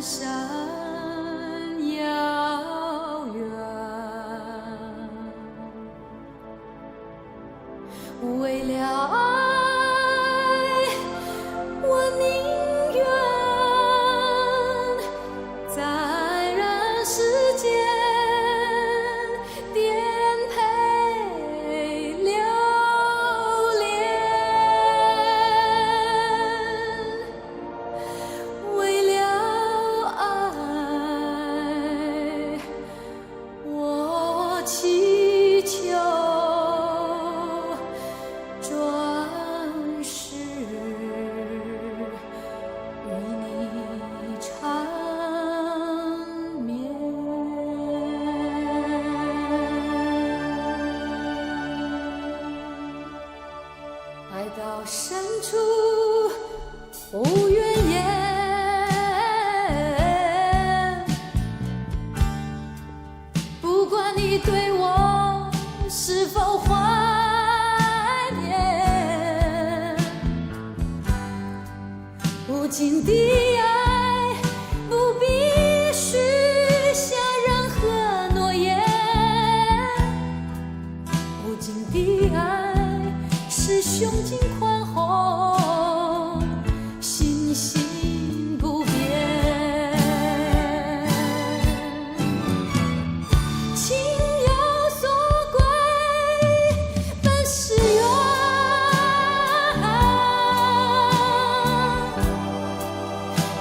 山遙遠。為了愛，我寧願在人世間顛沛流連。為了愛，我祈求轉世與你纏綿。愛到深處無怨言，不管你對我是否懷念，無盡的愛不必許下任何諾言，無盡的愛是胸襟寬宏，信心不變。情有所歸，本是緣。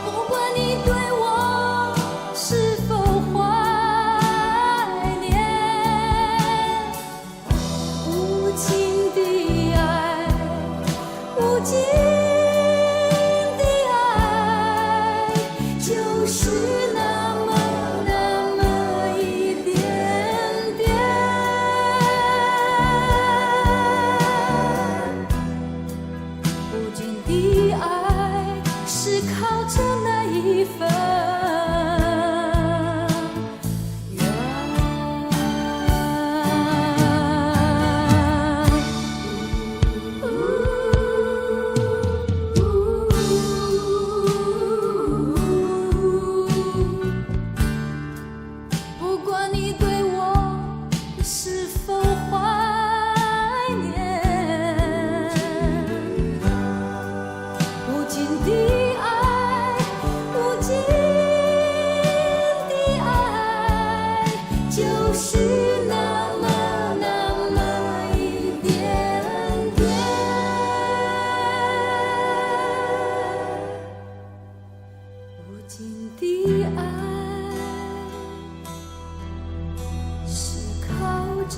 不管你對我是否懷念，無盡的愛，無盡的愛，就是那麼那麼一點點。無盡的愛是靠著那一份緣。不管你對我是否懷念，無盡的愛，無盡的愛，就是那麼那麼一點點。無盡的愛是靠著